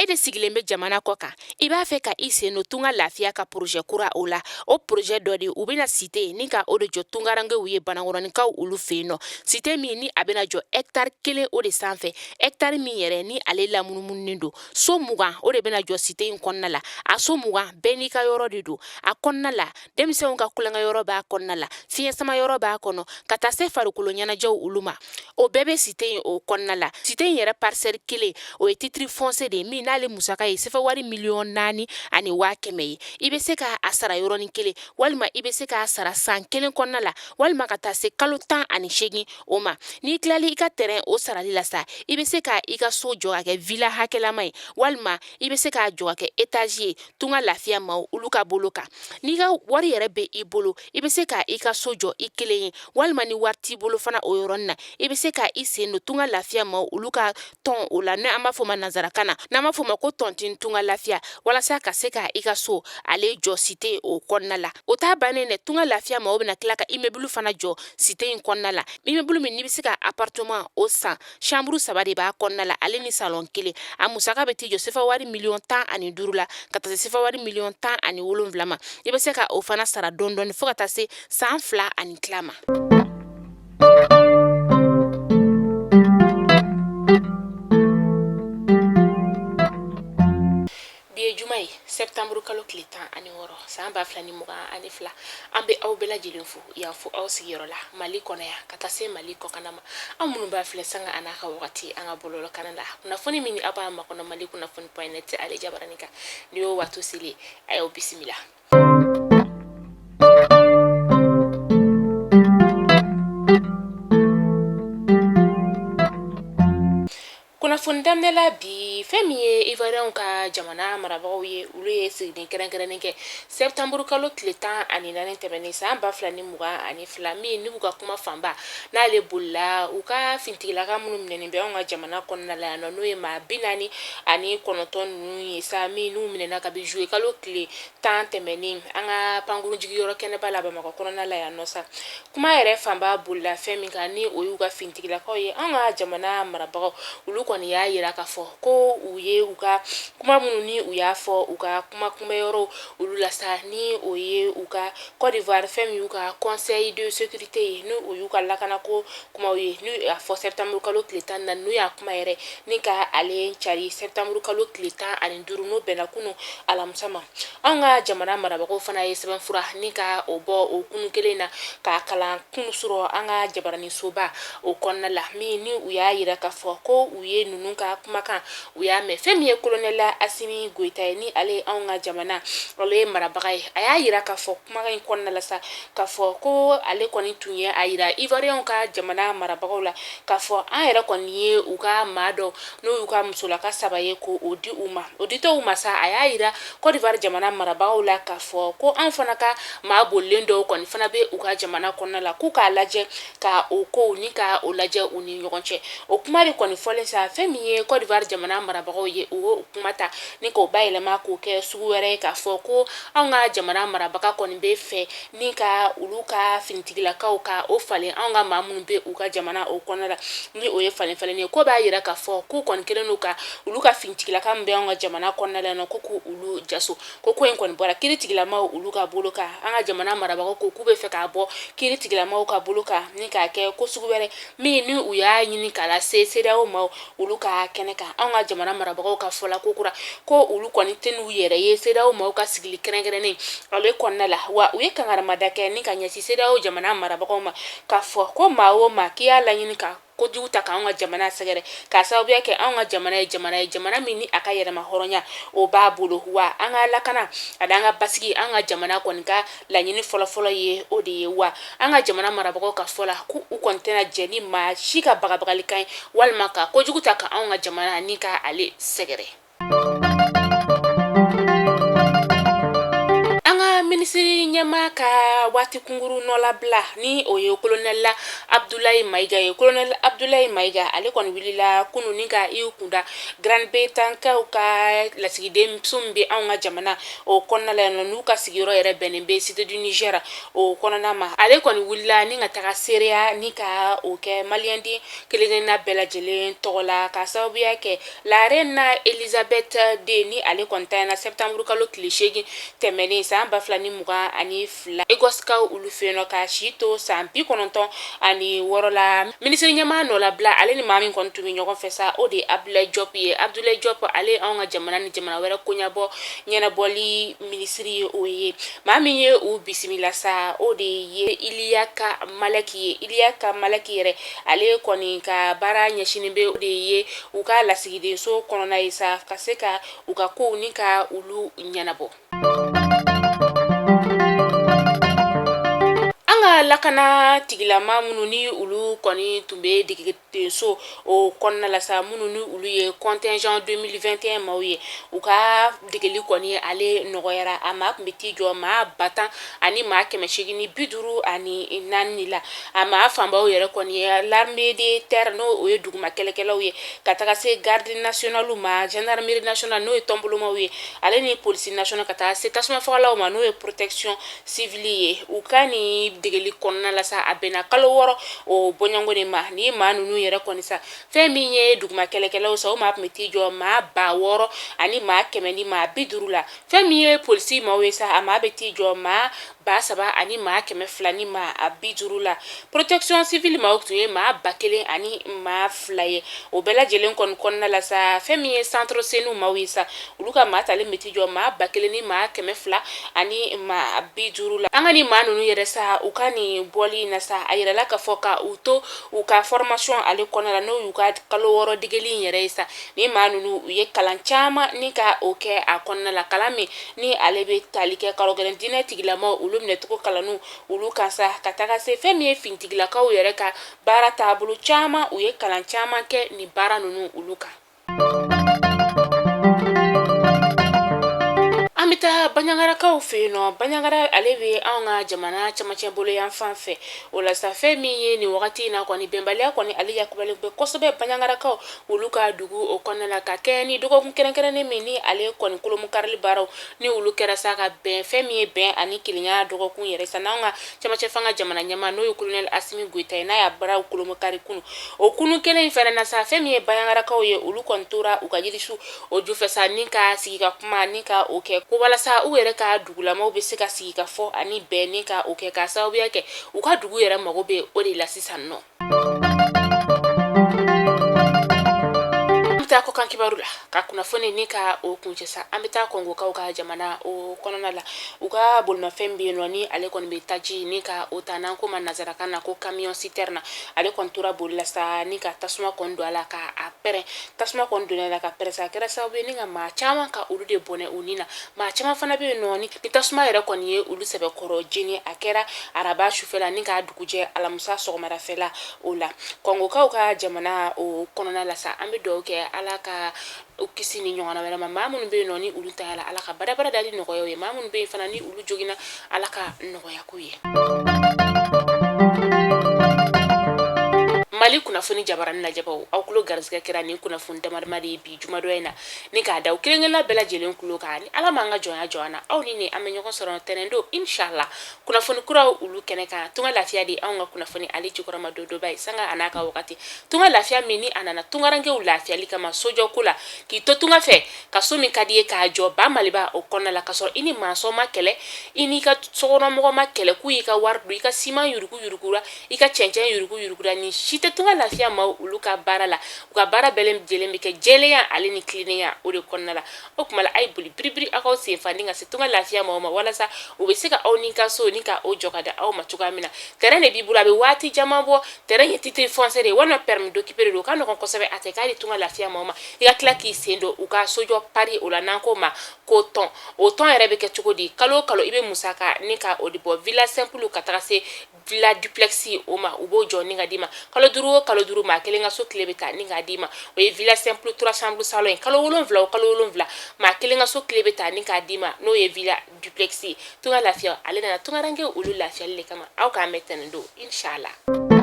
E de sigilen bɛ jamana kɔ kan, i b'a fɛ ka i sen don Tunga Lafiya ka projet kura o la. O projet dɔ de, u bɛna cité ni ka o de jɔ tungarankew ye, Banankɔrɔninkaw olu fɛ yen nɔ. Cité min ni a bɛna jɔ hectare 1 o de sanfɛ, hectare min yɛrɛ ni ale lamunumununen don. So 20 o de bɛna jɔ cité in kɔnɔna la. A so 20 bɛɛ n'i ka yɔrɔ de don a kɔnɔna la. Denmisɛnw ka tulonkɛ yɔrɔ b'a kɔnɔna la, fiɲɛ sama yɔrɔ b'a kɔnɔ, ka taa se farikolo ɲɛnajɛw olu ma, o bɛɛ bɛ cité in o kɔnɔna la. Cité in yɛrɛ parcelle 1, o ye titre foncier de ye min n'ale musaka ye sefa wari 4,1 miliyɔn ye. I bɛ se k'a sara yɔrɔnin kelen, walima i bɛ se k'a sara san 1 kɔnɔna la, walima ka taa se kalo 18 o ma. N'i tilali i ka terrain o sarali la sa, i bɛ se ka i ka so jɔ ka kɛ villa hakɛlama ye, walima i bɛ se k'a jɔ ka kɛ étage ye. Tunga Lafiya maaw olu ka bolo kan, n'i ka wari yɛrɛ bɛ i bolo, i bɛ se ka i ka so jɔ i kelen ye, walima ni wari t'i bolo fana, o yɔrɔnin na, i bɛ se ka i sen don Tunga Lafiya maaw olu ka tɔn o la, n'an b'a fɔ ma nansarakan na, n'an b'a fɔ ma ko tontine Tunga Lafiya, walasa ka se ka i ka so ale jɔ cité o kɔnɔna la. O t'a bannen dɛ, Tunga Lafiya maaw bɛna tila ka immeuble fana jɔ cité in kɔnɔna la, immeuble min n'i bɛ se ka appartement o san, chambre 3 de b'a kɔnɔna la, ale ni salon 1. A musaka bɛ t'i jɔ sefa wari 15 miliyɔn la, ka taa se sefa wari 17 miliyɔn ma. I bɛ se ka o fana sara dɔɔni dɔɔni fo ka taa se san 2 ani tila ma. Bi ye juma ye, septembre kalo tile 16, san 2022. An bɛ aw bɛɛ lajɛlen fo yan fo aw sigiyɔrɔ la, Mali kɔnɔ yan ka taa se Mali kɔkanna ma. Aw minnu b'a filɛ sanga a n'a ka wagati an ka bɔlɔlɔkana la, kunnafoni min aw b'a makɔnɔ Mali kunnafoni point net ale jabarani kan, ni y'o waati selen, a y'aw bisimila. Kunnafoni daminɛ la bi, fɛn min ye Ivoiriyɛnw ka jamana marabagaw ye, olu ye sigiden kɛrɛnkɛrɛnnen kɛ septembre kalo tile 14 tɛmɛnen san 2022, min n'u ka kuma fanba n'ale bolila u ka finitigilaka minnu minɛnen bɛ anw ka jamana kɔnɔna la yan nɔ, n'o ye maa 49 ninnu ye sa, min n'u minɛna kabi juillet kalo tile 10 tɛmɛnen an ka pankurun jigiyɔrɔ kɛnɛba la Bamakɔ kɔnɔna la yan nɔ sa. Kuma yɛrɛ fanba bolila fɛn min kan, ni o y'u ka finitigilakaw ye, an ka jamana marabagaw olu kɔni y'a yira k'a fɔ ko u ye u ka kuma minnu ni u y'a fɔ u ka kuma kunbɛyɔrɔw olu la sa, ni o ye u ka Côte d'Ivoire, fɛn min y'u ka conseil de sécurité ye, ni o y'u ka lakanako kumaw ye, n'u y'a fɔ septembre kalo tile 14, n'u y'a kuma yɛrɛ ni ka ale cari septembre kalo tile 15, n'o bɛnna kunu alamisa ma. Anw ka jamana marabagaw fana ye sɛbɛnfura ni ka o bɔ o kunu kelen na k'a kalan kunu sɔrɔ an ka jabaranisoba o kɔnɔna la, min ni u y'a yira k'a fɔ ko u ye ninnu ka kumakan u y'a mɛn. Fɛn min ye colonel Asimi Goyita ye, ni ale ye anw ka jamana ale ye marabaga ye, a y'a yira k'a fɔ kumakan in kɔnɔna la sa, k'a fɔ ko ale kɔni tun ye a yira Ivoiriyɛnw ka jamana marabagaw la k'a fɔ an yɛrɛ kɔni ye u ka maa dɔ, n'o y'u ka musolaka 3 ye, ko o di u ma. O ditɔ u ma sa, a y'a yira Côte d'Ivoire jamana marabagaw la k'a fɔ ko an fana ka maa bolilen dɔw kɔni fana bɛ u ka jamana kɔnɔna la, k'u k'a lajɛ ka o kow ni ka o lajɛ u ni ɲɔgɔn cɛ. O kuma de kɔni fɔlen sa, fɛn min ye Côte d'Ivoire jamana marabagaw ye, u y'o kuma ta ni k'o bayɛlɛma k'o kɛ sugu wɛrɛ ye, k'a fɔ ko anw ka jamana marabaga kɔni bɛ fɛ ni ka olu ka finitigilakaw ka o falen anw ka maa minnu bɛ u ka jamana o kɔnɔna la, ni o ye falen falen ye. Ko b'a yira k'a fɔ k'u kɔni kɛlen don ka olu ka finitigilaka min bɛ anw ka jamana kɔnɔna la nɔ, ko k'olu jaso. Ko in kɔni bɔra kiiritigilamaw olu ka bolo kan. An ka jamana marabagaw ko k'u bɛ fɛ k'a bɔ kiiritigilamaw ka bolo kan ni k'a kɛ ko sugu wɛrɛ min ni u y'a ɲini k'a lase CEDEAO maaw olu ka kɛnɛ kan. Anw ka jamana marabagaw ka fɔ la ko kura ko olu kɔni tɛ n'u yɛrɛ ye CEDEAO maaw ka sigili kɛrɛnkɛrɛnnen ale kɔnɔna la. Wa u ye kangaramada kɛ ni ka ɲɛsin CEDEAO jamana marabagaw ma k'a fɔ ko maa o maa k'i y'a laɲini ka kojugu ta k'anw ka jamana sɛgɛrɛ, k'a sababuya kɛ anw ka jamana ye jamana ye, jamana min ni a ka yɛrɛma hɔrɔnya o b'a bolo, wa an ka lakana ani an ka basigi, an ka jamana kɔni ka laɲini fɔlɔfɔlɔ ye o de ye. Wa an ka jamana marabagaw ka fɔ la ko u kɔni tɛna jɛ ni maa si ka bagabagalikan ye, walima ka kojugu ta ka anw ka jamana ni ka ale sɛgɛrɛ. An ka Minisiri ɲɛmaa ka waati kunkuru nɔlabila ni o ye kolonɛli Abudulayi Mayiga ye. Kolonɛli Abudulayi Mayiga ale kɔni wulila kunun ni ka i kunda Grande-Bretagnekaw ka lasigidenso min bɛ anw ka jamana o kɔnɔna la yan n'u ka sigiyɔrɔ yɛrɛ bɛnnen bɛ Cité du Niger o kɔnɔna ma. Ale kɔni wulila ni ka taga seereya ni ka o kɛ maliyɛnden kelenkelenna bɛɛ lajɛlen tɔgɔ la ka sababuya kɛ La reine Elizabeth II ni ale kɔni tanyana septembre kalo tile 8 tɛmɛnen san 2022 Écossekaw olu fɛ yen nɔ ka si to san 96 la. Minisiri ɲɛmaa nɔlabila ale ni maa min kɔni tun bɛ ɲɔgɔn fɛ sa, o de ye Abdoulaye Diop ye. Abdoulaye Diop ale ye anw ka jamana ni jamana wɛrɛ koɲɛbɔ ɲɛnabɔli minisiri ye. O ye maa min ye u bisimila sa, o de ye Iliyaka Malɛki ye. Iliyaka Malɛki yɛrɛ ale kɔni ka baara ɲɛsinnen bɛ o de ye u ka lasigidenso kɔnɔna ye sa, ka se ka u ka kow ni ka olu ɲɛnabɔ. An ka lakana tigilama minnu ni olu kɔni tun bɛ degedenso o kɔnɔna la sa, minnu ni olu ye contingent 2021 maaw ye, u ka degeli kɔni ale nɔgɔyara. A maa tun bɛ t'i jɔ maa ba tan ani maa 854 la. A maa fanbaw yɛrɛ kɔni ye l'armée de terre, n'o o ye duguma kɛlɛkɛlaw ye, ka taga se garde nationale ma, gendarmerie nationale n'o ye tɔnbolomaw ye, ale ni police nationale, ka taa se tasuma fagalaw ma n'o ye protection civile ye. U ka nin degeli kɔnɔna la sa, a bɛnna kalo 6 o bɔɲɔgɔnko de ma. Ni maa ninnu yɛrɛ kɔni sa, fɛn min ye duguma kɛlɛkɛlaw sa, o maa tun bɛ t'i jɔ maa 6150 la. Fɛn min ye polisi maaw ye sa, a maa bɛ t'i jɔ maa 3250 la. Protection civile maaw tun ye maa 1002 ye. O bɛɛ lajɛlen kɔni kɔnɔna la sa, fɛn min ye centre Senu maaw ye sa, olu ka maa talen bɛ t'i jɔ maa 1250 la. An ka nin maa ninnu yɛrɛ sa, u ka nin bɔli in na sa, a yirala k'a fɔ ka u to u ka formation ale kɔnɔna la, n'o y'u ka kalo 6 degeli in yɛrɛ ye sa, ni maa ninnu u ye kalan caman ni ka o kɛ a kɔnɔna la, kalan min ni ale bɛ tali kɛ karɔgɛlɛn diinɛ tigilamaw olu minɛcogo kalanniw olu kan sa, ka taga se fɛn min ye finitigilakaw yɛrɛ ka baara taabolo caman. U ye kalan caman kɛ nin baara ninnu olu kan. An bɛ taa Baɲagarakaw fɛ yen nɔ. Baɲagara ale bɛ anw ka jamana camancɛ bolo yan fan fɛ. O la sa, fɛn min ye nin wagati in na kɔni, bɛnbaliya kɔni ale yakubalen bɛ kosɛbɛ Baɲagarakaw olu ka dugu o kɔnɔna la, ka kɛ ni dɔgɔkun kɛrɛnkɛrɛnnen min ni ale kɔni kolomukarili baaraw ni olu kɛra sa, ka bɛn fɛn min ye bɛn ani kelenya dɔgɔkun yɛrɛ sa, n'anw ka camancɛ fanga jamana ɲɛmaa n'o ye kolonɛli Asimi Goyita ye, n'a y'a baaraw kolomukari kunu. O kunu kelen in fana na sa, fɛn min ye Baɲagarakaw ye, olu kɔni tora u ka yirisu o ju fɛ sa, ni ka sigi ka kuma ni ka o kɛ ko walasa u yɛrɛ ka dugulamaw bɛ se ka sigi ka fɔ ani bɛn ni ka o kɛ, ka sababuya kɛ u ka dugu yɛrɛ mago bɛ o de la sisan nɔ. An bɛ taa kɔkan kibaru la ka kunnafoni ni ka o kuncɛ sa. An bɛ taa Kɔngokaw ka jamana o kɔnɔna la. U ka bolimafɛn bɛ yen nɔ ni ale kɔni bɛ taji ni ka o ta, n'an ko ma nansarakan na ko camion citerne, ale kɔni tora boli la sa ni ka tasuma kɔni don a la ka a pɛrɛn. Tasuma kɔni donna a la ka pɛrɛn sa, a kɛra sababu ye ni ka maa caman ka olu de bɔnɛ u ni na. Maa caman fana bɛ yen nɔ ni tasuma yɛrɛ kɔni ye olu sɛbɛkɔrɔ jeni. A kɛra araba sufɛla ni k'a dugujɛ alamisa sɔgɔmadafɛla o la, Kɔngokaw ka jamana o kɔnɔna la sa. An bɛ dugawu kɛ Ala ka u kisi ni ɲɔgɔnna wɛrɛ ma. Maa minnu bɛ yen nɔ ni olu tanyala, Ala ka badabada dali nɔgɔya u ye. Maa minnu bɛ yen fana ni olu joginna, Ala ka nɔgɔya k'u ye. Mali kunnafoni jabarani lajɛbaw, aw tulo garisɛgɛ kɛra nin kunnafoni damadama de ye bi jumadon in na, ni k'a da aw kelenkelenna bɛɛ lajɛlen tulo kan. Ni Ala m'an ka jɔnya jɔ an na, aw ni ne an bɛ ɲɔgɔn sɔrɔ tɛnɛndon inshallah kunnafoni kuraw olu kɛnɛ kan. Tunga lafiya de anw ka kunnafoni ale jukɔrɔma dondoba ye, sanga a n'a ka wagati. Tunga lafiya min ni a nana tungarankew lafiyali kama sojɔ ko la, k'i to tunga fɛ ka so min ka di ye k'a jɔ ba Maliba o kɔnɔna la, ka sɔrɔ i ni maçon ma kɛlɛ, i n'i ka sokɔnɔmɔgɔ ma kɛlɛ k'u y'i ka wari dun, i ka siman yuruku yurukura, i ka cɛncɛn yuruku yurukura. Nin si tɛ tunga lafiya maaw olu ka baara la. U ka baara bɛɛ lajɛlen bɛ kɛ jɛlenya ale ni tilennenya o de kɔnɔna la. O tuma la, a ye boli biribiri aw k'aw sen fa ni ka se tunga lafiya maaw ma, walasa u bɛ se ka aw ni ka so ni ka o jɔ ka da aw ma cogoya min na. Terrain de b'i bolo, a bɛ waati caman bɔ, terrain ye titre foncier de ye walima permis d'occuper de don, o ka nɔgɔn kosɛbɛ. A tɛ k'a di tunga lafiya maaw ma, i ka tila k'i sen don u ka sojɔ pari o la, n'an k'o ma ko tɔn. O tɔn yɛrɛ bɛ kɛ cogo di? Kalo o kalo i bɛ musaka ni ka o de bɔ, villa simple ka taga se Villa duplex o ma, u b'o jɔ ni ka d'i ma. Kalo 5 o kalo 5, maa kelen ka so clé bɛ ta ni k'a d'i ma. O ye villa simple 3 chambres salon ye. Kalo 7 o kalo 7, maa kelen ka so clé bɛ ta ni k'a d'i ma, n'o ye villa duplex ye. Tunga lafiya, ale nana tungaranke olu lafiyali de kama. Aw k'an bɛn tɛnɛn don, inshallah.